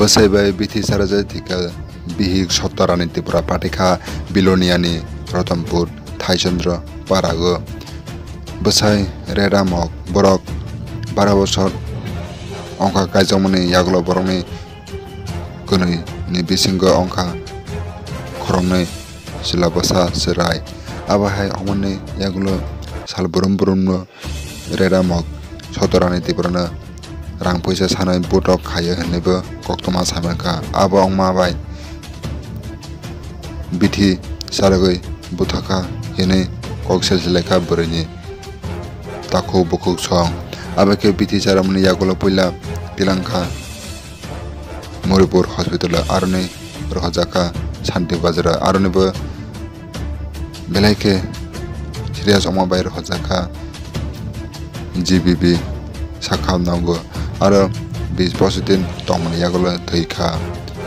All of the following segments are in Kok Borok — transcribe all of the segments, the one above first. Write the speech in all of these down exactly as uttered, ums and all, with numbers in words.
Bwsai bai bithi charajak thika bihik Sotorani Tripura patikha Biloniani Rotonpur Thaichandra parago. Bwsai Redamok borok bara bosor ongkha kaijakmani yagulo borokni kwnwi ni bisingo ongkha khoroknwi chwla bwsa chwrai. Abo hai ongmani yagulo sal brum brumno Redamok Sotorani Tripurano rang puisa sanai butok khaio hinwibo koktwma saimankha. Abo wngma bai bithi charwgwi buthakha hinwi kok selsi laikha bwrwini takhuk bukhuk song. Abo khe bithi charamani yagulo puila tilangkha Moripur hospital o, aroni rohorjakha Santi Bazar o, aronibo belai khe serious wngma bai rohorjakha G B B sakha nogo, aro bis bosor din tongmani yagulo thwikha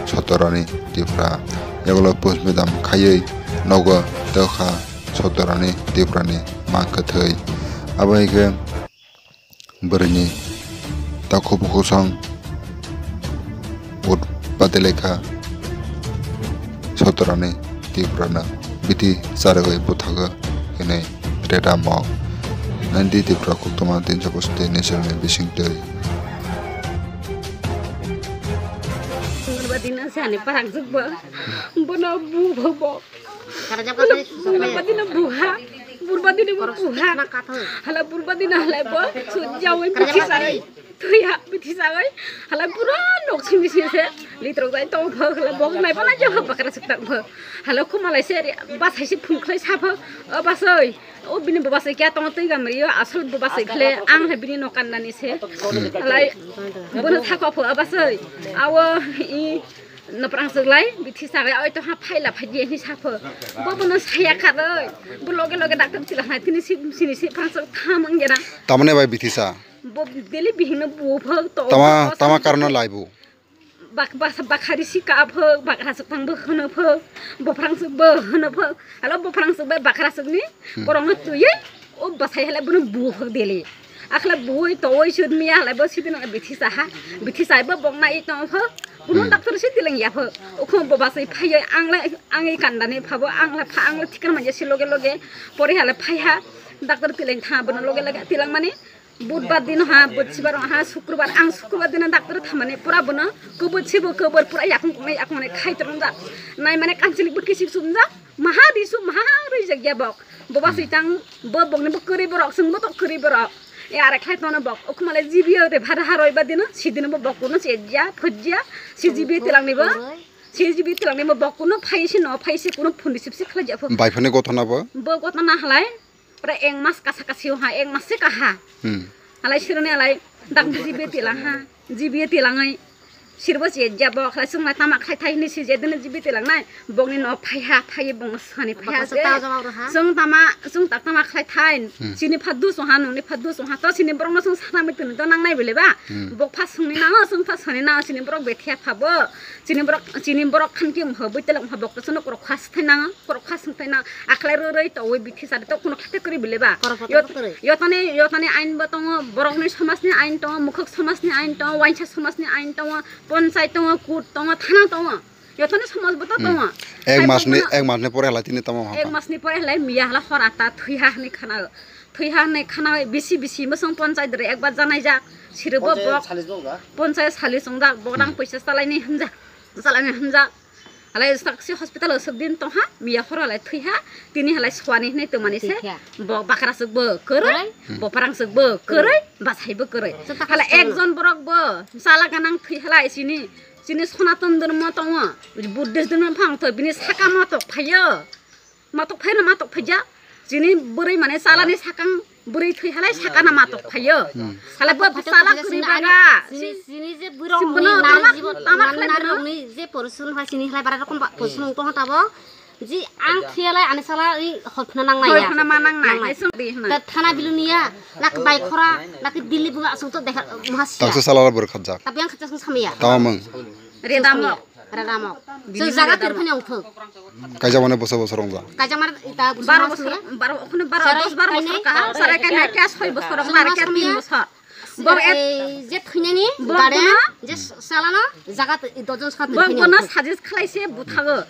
Sotorani Tripura, yagulo postmortem khaiwi nogo tokha Sotorani Tripurani mang kwthwi. Abo hai khe bwrwini takhuk bukhuk song ut bade lekha Sotorani Tripurano bithi charwgwi buthago hinwi Redamok. Nandi Tripura koktwma tinsho posotti ni salni bisingtwi. Anganwadi na sani parang jukbo. Bono bu bo bo. Karajak Bono kasari susuk bono kaya. Badi na buha. Burba dini bo Boros buha. Na kathoi. Hala burba dini halai bo. Su jawi Karajak bithi kasari. Sagai. Tuya bithi sagai. Hala pura nok simi simi se. Litrok dai tong bo. Hala bok nai bana jawa bakra suk tang bo. Hala khuma lai se. Basai se phung khlai sa bo. O basai. O bini bo basai kya tong twi gam rio. Asal bo basai khle. Ang hai bini nok kan nani se. Halai. Bono thako pho o basai. Awo i. Naprang swk lai, bithi sagai, oi to ha phaila phai di, hini sapho. Bo bono saya kharoi. Bo loge loge doctor tila hai, tini si, sini si, prang swk tham wng gena. Tamani bai bithi sa? Bo daily bihingno bo phok to, Tama, bo tama sa karno lai bo? Bak, bak, bakhari si ka phok, bak rasuk tang bo hono phok, bo prang swk bo hono phok. Alo bo prang swk bai bak rasuk ni, Hmm. borok no twi, O bwsai halai bono bu phok deli. Akhlai bui towoi sut miya halai bo sidin bithi saha. Bithi sai bo bok nai tong pho. Kuno Hmm. doctor se tilang ya pho. Okhom bo bwsai phaiyo anglai angi kandani phabo anglai pha anglai thikar manya si loge loge. Pore halai phaiha. Doctor tilang tha bono loge loge tilang mani. Budbar dino ha, buchibar ha, sukrubar ang sukrubar dino doctor thamani pura bono. Kubut sibo kubur pura yakung kungnai yakung nai khai torong ja. Nai mane kanchilik bo kisik sum ja. Maha risu, maha rijak ya bok. Boba Hmm. sitang, bo bokni bo kwrwi borok, chwng bo to kwrwi borok. E are khlai tono bok. Okhumale G B O te phada haroi ba dino, sidino bo bok kuno chejya, phojya. Si G B O tilangni bo. Si G B O tilangni bo bok kuno phai si no, phai si kuno phundi sip si khlai ja pho. Bai phani gotona bo? Bo gotona halai. Pura ek mas kasa kasi ha, ek mas se kaha. Hmm. Halai sironi halai, dak G B O tilang ha. G B O tilangai. Sirbo se jabo khlai sung lai tama khlai thai ni si je dini G B O tilang nai. Bokni no phai ha, phai bong sani phai ha Baksa se. Ta jawab rw ha. Sung tama, sung tak tama khlai thai. Hmm. Sini pha du sung ha, nungni pha du sung ha. To sini borok no sung sana mi tuni to nang nai bile ba. Hmm. Bok pha sungni nang, sung pha sani nang, sini borok bethe pha bo. Sini borok, sini borok khan ki mha bui telok mha bok to sung no korok khas thai nang, korok khas thai nang. Akhlai rw rw to wi bithi sari to kuno khate kri bile ba. Korok khate Yot-, kri. Yotani, yotani ain bo tongo, borokni somajni ain tongo, mukhuk somajni ain tongo, wainsa somajni ain tongo. Ponchai tongo, kut tongo, thana tongo. Jotono somaj bo to Hmm. tongo. Ek Hai masni, bo ek masni pore halai tini tamo Ek hapha. Masni pore halai miya hala hor ata thwiha hwnwi khana. Thwiha hwnwi khana bisi bisi mwswng ponchai dre ekbar janai jak. Sirbo Ponchai bok. Salis bo ga? Ponchai salis wngjak. Bok rang Hmm. poisa chalaini hwnjak. Chalaini hwnjak. Halai sak si hospital o sok din tongha. Miya hor halai thwiha. Tini halai swani hwnwi tongmani se. Thwiha. Bo bakra suk bo kwrwi. Kwrwi? Hmm. Bo parang suk bo kwrwi. Kwrwi. Basai bo kwrwi. Chwta Halai hospital o. Ekjon borok bo. Chala ganang thwi halai sini. Chini Sanatan dhormo tongo, Buddhist dhormo phang thoi, bini saka matok phaio. Matok phaino matok phaija. Chini bwrwi mane chalani sakang bwrwi thwi halai sakana matok phaio. Hmm. Halai bo Matok chala phaija kwrwi chini baga. Ani, chini, chini je bwrwi Chini rokni bono nari tama, jibo, tama mani khlai nari bono. Rokni je porison hai chini halai bara rokom ba, porison wngtong tabo. Ji ang thiyalai ani sala ri hotna nang nai ya. Hotna ma nang nai, Nang nai. Hai song di hna. Ta thana Bilonia, nak bai khora, nak Delhi bunga asung to dekha, muhas ya. Taksa sala bor khajak. Tapi ang khajak sung samya. Tama mang. Redamok. Redamok. Bini So jaga redamok. Tir phani ongthok. Kaijak mane boso boso rongja. Kaijak mane ita Baro boso bosor, ya. Baro, okhone baro, Sarai dos baro bosor kainai, kaha, sarai sarai kainai kainai. Kya soi bosor, Sung baro mas kya tin samya. Bosor. Bok et- Ei, je thwinani borok gare, bono je salano jaga t-, dojon sat Bok thwinani. Bono suggest khlai se buthago.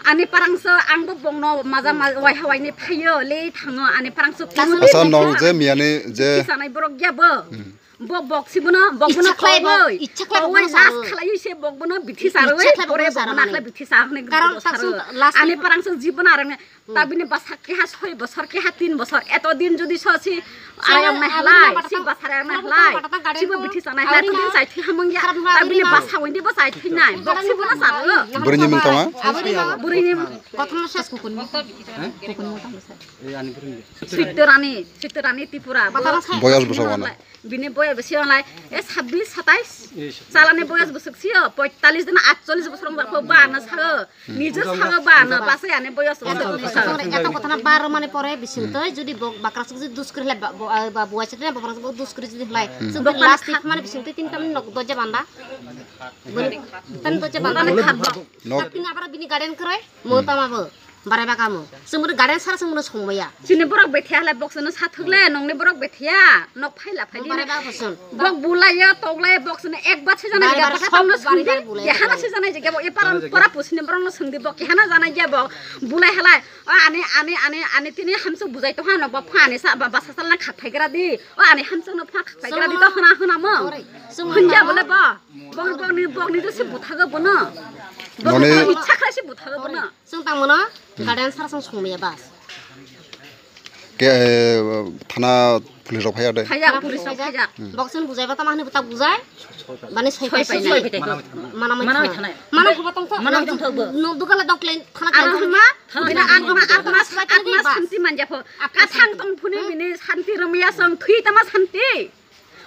Ani parangso ang bo bongno maja ma-, waiha waini phaio, le thango ani parangso. Asa nok je miyani je. Sanai borok ya bo. Hmm. Bo bok si bono, bok bono Ichha khlai bo, kowai. Ichha khlai bo Kowai bono last saro. Khlai se bok bono bithi Ichha saro, khlai bo pore bono bok bono saro. Akhlai bithi sa hwnwi Karon bono saro. Last ani parangso jibon arang Hmm. Ta bini basa keha soi bosor, keha tin bosor, eto din jodi so si Sir, arayang na aboni halai, mata si tang-, basa arayang na aboni halai, mata tang gaden sibo ko, bithi sanai halai, aboni eto din ma-, sai thi hamung ya, aboni ta bini ma-, basa windi bo sai thi nai, bok si bono saro. Aboni ma-, Burini mung tama? Aboni ma-, Burini mung. Kothom no ses kukun mung tang, kukun mung tang sir. Switorani, Switorani Tripura. Boyas bwswk wana? Bini boyas bwswk wana, e, sabbish, satais. Chalani boyas bwswk sio, poitalis din, atcholis bosor wng jakho, ba ano sao. Nijo sao ba ano, bwsai ani boyas bwswk sao. Song re, eto kothana bar mani pore bising toi, jodi bo bakra suk jodi dus kri lai, ba, bo, ah, ba, buai chitri, bakra suk dus kri jodi lai. Song last week mani bising toi tin tam nok doja banda. Tan doja banda. Nok. Tin abara bini garden kroi, mo tama bo. Barai baka mo. Sumur garden sara sumur songmaya. Chini borok bethiya halai box no sathuk le, nongni borok bethiya, nok phaila phai di. Barai baka bosun. Bok bulai ya, tok lai box no ek bat sejana jaga, bata tamno sandi. Yahana sejana jaga bo, e paran para pusini borok no sandi bok, yahana jana ya bo. Bulai halai, o ani, ani, ani, ani tini hamsuk bujai to hano, bo phani sa, ba, basa salna khak phai gra di. O ani hamsuk no phak phai gra di to hana, hana mo. Hunja bole bo. Bok, bok ni, bok ni to se buthago bono. Bok ni ichha khlai se buthago bono. Chwng tang mano, garden sara chwng songmaya bas. Ke, eh, thana police rok phaiya de? Phaiya, police rok phaiya. Bok chwng bujai ba tama hwnwi bwtak bujai. Bani soi pai soi pai nai. Mana mai thanai. Mana huba tong thok. Mana tong thok bo. No dugala dok len thana aro hwnma, bini atma, atma, atma santi manja pho. Kathang tong phuni bini santi romya song thui tama santi.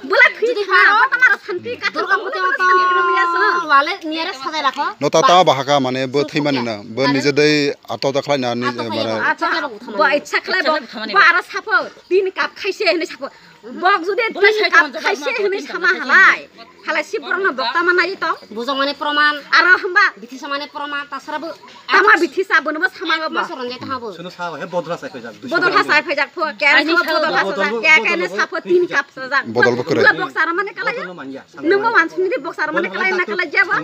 Bwla thwi tha, bo tamaro santi, kathar Durga puja santi wale niyare sajai rakho. No ta tama bahaka mane bo thwi mani na, bo nije dei ato ta khlai na ni mane. Acha, bo ichha khlai bo, bo aro sapho, tin cup khaise hwnwi sapho. Bok jodi tin cup khaise hwnwi sama halai. Halai si borokno bok tama nai to. Bujong mane proman. Aro hwnba. Bithi samane proman, tasara bo. Tama bithi sa bono bo sama go ba. Maso ronjai tha bo. Suno sa he bodol ha sai phaijak. Bodol ha sai phaijak pho, kya ni sa bodol ha sa, kya kya ni sa pho tin cup sa jak. Bodol bo kwrwi. Bok sara mane kala ya. Nung bo wan sini bok sara mane kala na kala ya ba.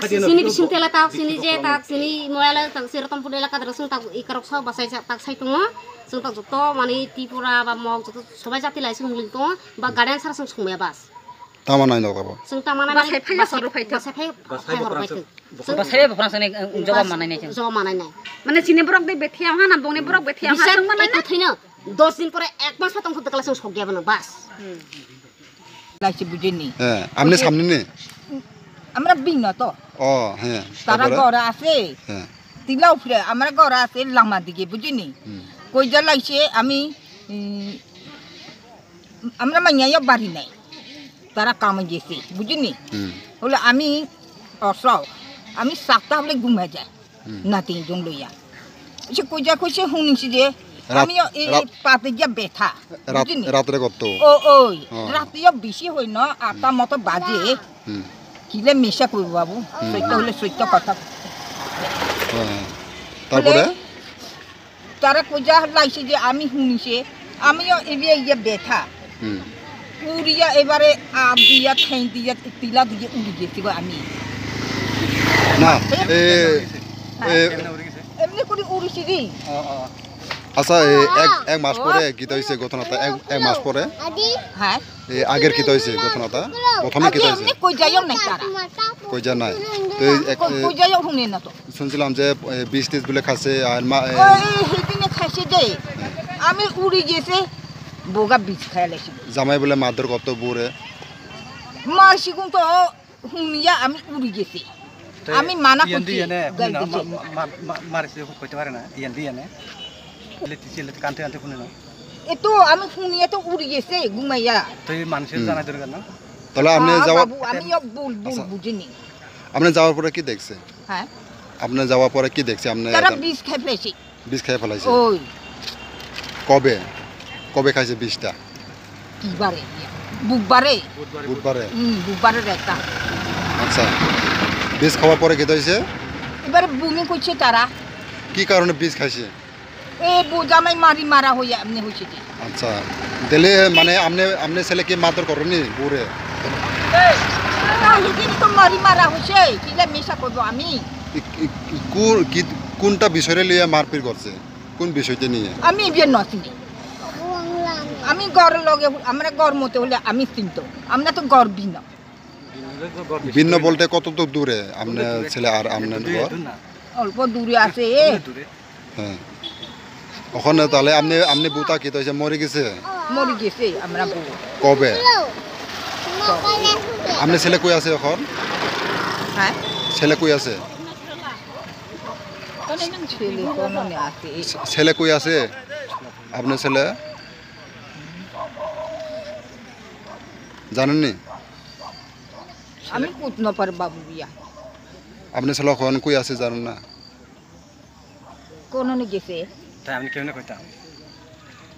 Sini bising tela tak, sini je tak, sini moyala tak, sini rotom pudela kadra sung tak ikarok sa basai tak sai tungo. Sung tak joto mane Tripura ba mok joto sobai jati lai sung ling tungo ba garden sara sung sung me bas. Tama nai nok abo. Sung tama nai. Basai phai basai phai. Basai phai hor bai. Basai bo phorang sani, um, jawab manai nai chwng. Jawab manai nai. Mane chini borok de bethiya ha na bongni borok bethiya ha chwng manai nai. Thwino dos din pore ek mas patong khuduk kala chwng sokya bano bas. Laisi bujini. Eh, amne samne ne? Amra bingno to. Oh, he. তারা ঘরে আছে। হ্যাঁ। তিলাও ফিরে, আমার ঘর আছে লামা দিকে, বুঝিনি? হুম। কই যা লাইছে আমি, উম, আমরা মাইয়া বাড়ি নাই। তারা কামে গেছে, বুঝিনি? হুম। হলো আমি অসহায়, আমি সাতটা হলে ঘুমে যাই। হুম। নাতি জন লইয়া। সে কইজা কইছে হুনিছি যে, রাত-, আমি এই রাত-, পাতে গিয়া ব্যথা, রাত-, বুঝিনি? রাত্রে কত? ও, ওই, হ্যাঁ। রাত্রিও বেশি হই না, আটটা মতো বাজে। হুম। কিলে মিশা কইব বাবু, হুম। সত্য হলে সত্য কথা। হ্যাঁ, হ্যাঁ। তারপরে? হলে তারা কইজা লাইছে যে আমি হুনিছে, আমিও এবিয়া ইয়া ব্যথা। হুম। উড়িয়া এবারে আপ দিয়া, ঠেং দিয়া, তিলা দিয়া উড়ি গেছি গো আমি। না, এ, এ, হ্যাঁ। এ, এমনি করে উড়িছি রে। আচ্ছা, এ, এক, এক মাস পরে কি হইছে ঘটনাটা? এক, এক মাস পরে? হ্যাঁ। এ, আগের কি হইছে ঘটনাটা? প্রথমে কি আগে হইছে? এমনি কই যাইও নাই তারা। কই যা নাই? তো এই এক, কই, এ, কই যাইও হুনে না তো। শুনছিলাম যে, এ, বিষ টিষ বলে খাচ্ছে, আর মা, এ, ওই, হিদিনে খাইছে যে, আমি উড়ি গেছে, বোগা বিষ খাই লাইছি। জামাই বলে মারধর করতো বউরে। মারছি কোন তো হুনিয়া আমি উড়ি গেছি। তো আমি মানা ইয়ান করছি, দিয়ে নে, গাল হুনে না, দিছে। মা-, মা-, মা-, মা-, মারিছে, কইতে পারে না, ইয়ান দিয়ে নে। লেটিছে, লেটি কানতে কানতে হুনে না। এ তো আমি হুনিয়া তো উড়ি গেছে, ঘুমাইয়া। তো এই মানুষের হুম। জানাই দরকার না। তাহলে আপনি হ্যাঁ, যাওয়ার বাবু, আমিও ভুল, ভুল আচ্ছা। বুঝিনি। আপনি যাওয়ার পরে কি দেখছে? হ্যাঁ? আপনি যাওয়ার পরে কি দেখছে? আপনি তারা এখন বিষ খাই ফেলেছি। বিষ খাই ফেলাইছে? ওই। কবে? কবে খাইছে বিষটা? কি বারে? বুধবারে। বুধবারে? হুম, বুধবারে একটা। আচ্ছা। বিষ খাওয়ার পরে কি হয়েছে? এবারে বমি করছে তারা। কি কারণে বিষ খাইছে? এ বউ জামাই মারি মারা হইয়া এমনি হয়েছে যে। আচ্ছা। Dele mane amne, amne sele ke mator koroni bure. Hidin to mari mara hoise, kile misa kobo ami. I-, i-, i-, ku-, ki-, kunta bisoy re liye marpir korse? Kun bisoy te niye? Ami biye no sini. Ami gor loge, amra gor mote hole ami sinto. Amna to gor bino. ভিন্ন বলতে কত দূর দূরে আপনার ছেলে আর আপনার ঘর? অল্প দূরে আছে। হ্যাঁ। ওখানে তাহলে আপনি, আপনি বুতা কি তো হয়েছে, মরে গেছে? মরে গেছে আমরা বউ। কবে? আপনার ছেলে কই আছে এখন? হ্যাঁ? ছেলে কই আছে? ছেলে কোন আছে? ছে-, ছেলে কই আছে? আপনার ছেলে? জানেননি? আমি কুত না পারি বাবু বিয়া। আপনি ছেলে এখন কই আছে জানেন না? কোন নে গেছে? তাই আমি কেমনে কইতাম?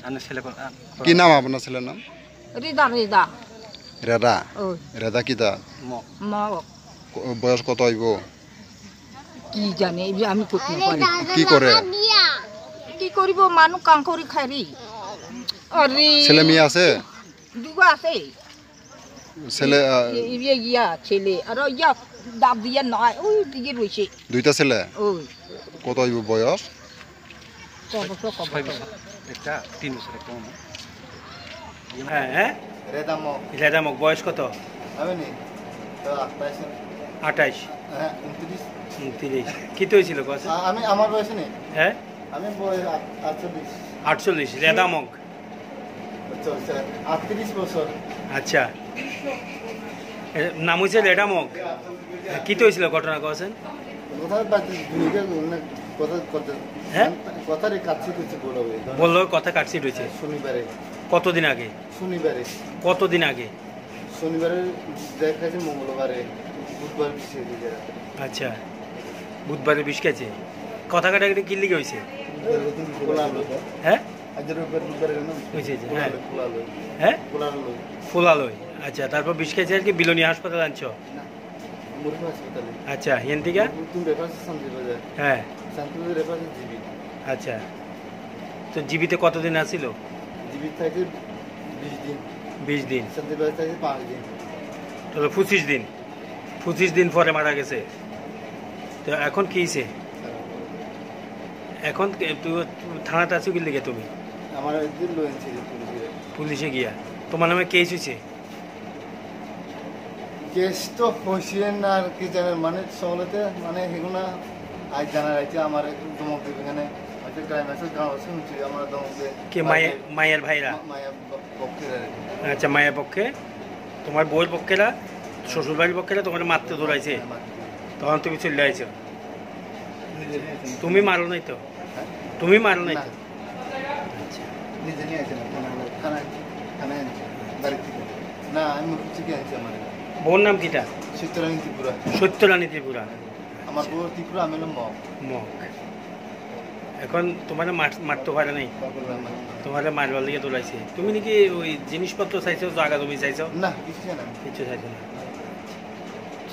আমি ছেলে কোন, আ, কি নাম আপনার ছেলের নাম? রেদা, রেদা। রেদা? ওই। রেদা কি দা? ম। ম। ক-, বয়স কত হইব? কি জানি, এই যে আমি কুত না পারি। কি করে? কি করিব, মানু কাম করি খাইরি। আরে। ছেলে মেয়ে আছে? দুগো আছে। ছেলে, আহ, ইয়ে, ইয়ে, ইয়া, ছেলে। আর ইয়া, দাব দিয়ে নয়, ওই দিকে রয়েছে। দুইটা ছেলে? ওই। কত হইব বয়স? ছ বছর, ক বছর? ছয় বছর। একটা, তিন বছর একটা মনে হয়। হ্যাঁ, হ্যাঁ? রেদামক। রেদামক, বয়স কত? আমি নি? তো আঠাইশ। আঠাইশ? হ্যাঁ, ঊনত্রিশ। ঊনত্রিশ। কি তো হয়েছিল, কত? আ-, আমি, আমার বয়সে নেই। হ্যাঁ? আমি বয়স আট-, আটচল্লিশ। আটচল্লিশ, রেদামক। আচ্ছা, আচ্ছা, আটত্রিশ বছর। আচ্ছা। এ, নাম হয়েছে লেডামক। কিতা হয়েছিল ঘটনা, কছেন? কথা বাদ দিয়ে দুই দিকে মানে কথা, কথা, হ্যাঁ? কথারে কাটছি করছে বড় হয়ে। বললো কথা কাটছি রয়েছে। শনিবারে। কতদিন আগে? শনিবারে। কতদিন আগে? শনিবারে দেখা গেছে মঙ্গলবারে, বুধবার বিষ খেয়ে যায়। আচ্ছা, বুধবারে বিষ খেয়েছে। কথা কাটাকাটি কি লিগে হয়েছে? খোলা হলো। হ্যাঁ? আজের ব্যাপারে বুধবারে গেলাম। হয়েছে, হয়েছে, খোলা হ্যাঁ। হলো, খোলা হলো। হ্যাঁ? খোলা হলো। খোলা হলো। আচ্ছা, তারপর বিষ খেয়েছে আর কি, বিলোনিয়া হাসপাতালে আনছো? না, মুরুখ হাসপাতালে। আচ্ছা, হিয়ান থেকে? তুমি রেফার শান্তিবাজার। হ্যাঁ। Shantibazar refer GB. আচ্ছা। তো জিবিতে কতদিন আছিল? জিবি থাকে বিশ দিন। বিশ দিন। শান্তিবাজার থাকে পাঁচ দিন। তাহলে পঁচিশ দিন। পঁচিশ দিন পরে মারা গেছে। তো এখন কি হয়েছে? এখন কে-, তু-, তু-, থানাতে আছো কি লিগে তুমি? আমার একদিন লয়েন ছিল পুলিশে। পুলিশে গিয়া? তোমার নামে কেস হয়েছে? কেস তো হয়েছে না আর কি জানে, মানে সকলেতে মানে এগুলা আজ জানা যাচ্ছে আমার একটু ধমক দেবে এখানে। হয়তো ক্রাইম আছে, গাঁও আছে, শুনছি আমার ধমক দেয়। কে মায়ের, মায়ের ভাইরা? মা-, মায়ের প-, পক্ষের আর কি। আচ্ছা, মায়ের পক্ষে, তোমার বউয়ের পক্ষেরা, শ্বশুর বাড়ির পক্ষেরা তোমার মারতে দৌড়াইছে? হ্যাঁ, মারতে দৌড়াইছে। তখন তুমি চলে আইছো? নিজে নিয়ে আসেন। তুমি মারো নাই তো? হ্যাঁ? তুমি মারো নাই না। তো? আচ্ছা। নিজে নিয়ে আসেন, থানায়, থানায়, থানায় আনছে, বাড়ি থেকে। না, আমি মুখ থেকে আনছি আমার। বউর নাম কিটা? সত্যরানী ত্রিপুরা। সত্যরানী ত্রিপুরা। আমার বউ ত্রিপুরা, আমি হলাম মগ। মগ। এখন তোমারে মার-, মারতে পারে নাই? বাপরে বাপ, মারতে পারে। তোমারে মারবার লিগে দৌড়াইছে। তুমি নাকি ওই জিনিসপত্র চাইছো, জায়গা জমি চাইছো? না, কিছু চাই না। কিছু চাইছো না।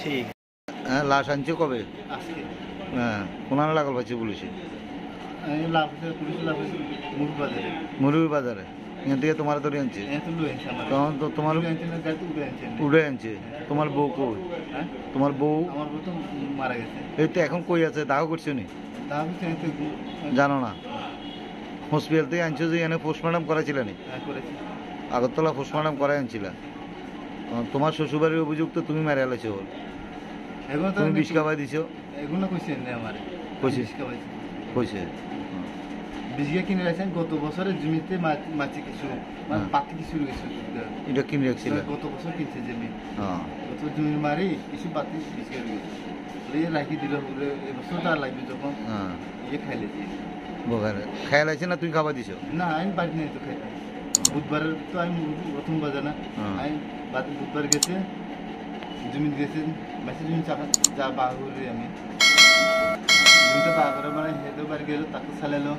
ঠিক। হ্যাঁ, লাশ আনছে কবে? আজকে। হ্যাঁ, কোনানে লাগাল পাইছে পুলিশে? এই লাভ হয়েছে, পুলিশে লাভ হয়েছে মুরুর বাজারে। মুরুর বাজারে? এখান থেকে তোমার ধরে আনছে? এখান থেকে লই আনছে আমার। তখন তো তোমার লই আনছে না, গাড়িতে উঠে আনছে। উঠে আনছে। তোমার বউ কই? হ্যাঁ? তোমার বউ? আমার বউ তো মারা গেছে। এই তো এখন কই আছে? দাহ করছো নি? দাহ করছে, এই তো জানো না? হসপিটাল থেকে আনছো যে এখানে পোস্টমর্টম করাইছিলে নি? হ্যাঁ, করেছি। আগরতলা পোস্টমর্টম করাই আনছিলা? আহ, তোমার শ্বশুরবাড়ির অভিযোগ তো তুমি মেরে আলাইছো। এগুলো তো তুমি আমি বিষ খাওয়াই দিছো? এগুলো কইছে এমনি আমারে। কইছে? বিষ খাওয়াইছে। কইছে? হুম। বিষ গিয়ে কিনে রাখছেন গত বছরের জমিতে মা-, মাছি কিছু, মানে হ্যাঁ। পাতি কিছু রয়েছে। এটা কিনে রাখছিল? গত বছর কিনছে জমি। হ্যাঁ। গত জমি মারি কিছু পাতি বিষ গিয়ে রয়েছে। বলে, "এ রাখি দিল, বলে, এবছর তো আর লাগবে যখন।" হ্যাঁ। ইয়ে খাইলে দিয়ে। বোকারে। খাইলাইছে না তুমি খাবার দিছো? না, আমি বাড়ি নেই তো খাইতাম। বুধবার তো আমি প্রথম বাজার না। হ্যাঁ। আমি বাদ-, বুধবার গেছে, জমিন গেছে, মেসেজ জমিন চাপা-, যা বার করি আমি। জমিটা বার করে মানে হেঁটে বাড়ি গেল, তাকে চালাইলো,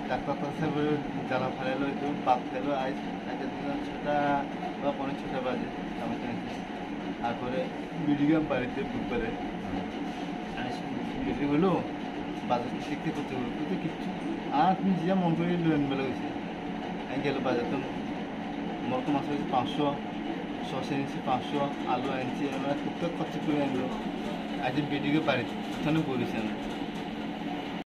ডাক্তার তাকে চালাইলো, জ্বালা ফালাইলো, একটু ভাত খেলো, আজ, আজ ছটা বা পৌনে ছটা বাজে, আমাকে তারপরে ভিডিও গেম বাড়িতে বুধবারে। আমি ভিডিও হলো, বাজার থেকে করতে হলো, কিন্তু কিচ্ছু, আর তুমি যে মন করে লোন বেলা হয়েছে। আমি গেল বাজার তো Morok masa se panchsho, soseni se panchsho, alu ainsi, emang tukte khorchi kuri aino. Aji bidige bari thani bori sen.